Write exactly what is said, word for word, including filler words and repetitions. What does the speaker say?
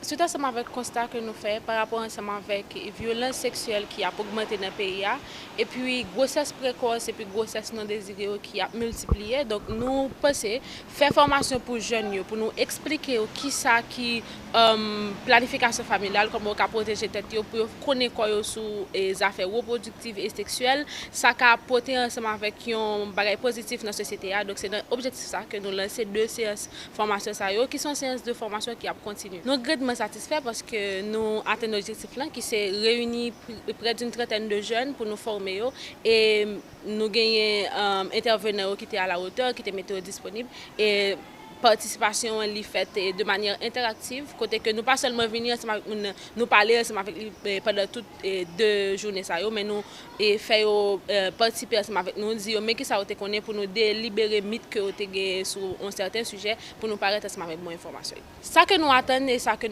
Swit ansanm avèk konsta ke nou fè pa rapò ansanm avèk vyolans seksyèl ki ap ogmante nan peyi a, epi gwosès prekòs epi gwosès non dezire yo ki ap miltipliye. Donk, nou panse fè fòmasyon pou jèn yo, pou nou eksplike yo kisa ki, um, planifikasyon familyal, kòman yo ka pwoteje tèt yo, pou yo konnen kò yo sou e, zafè repwodiktif e seksyèl, sa ka pote ansanm avèk yon bagay pozitif nan sosyete a. Donk, se nan objektif sa ke nou lanse de seyans fòmasyon sa yo, ki se yon seyans de fòmasyon ki ap kontinye. Nou grandman satisfè paske nou atenn objektif lan, ki se reyini pri- près d'une trentaine de jeunes pou nou fòme yo, e nou genyen, um, entèvenan yo ki te a la hauteur, ki te mete yo disponib, e patisipasyon an li fèt e, de manyè entèraktiv, kote ke nou pa sèlman vini ansanm avèk moun nan, nou pale ansanm avèk li e, pandan tout e, de jounen sa yo, men nou e, fè yo e, patisipe ansanm avèk nou, di yo men kisa yo te konnen pou nou delibere mit ke yo te genyen sou yon sèten sijè, pou nou parèt ansanm avèk bon enfòmasyon. Sa ke nou atann e sa ke nou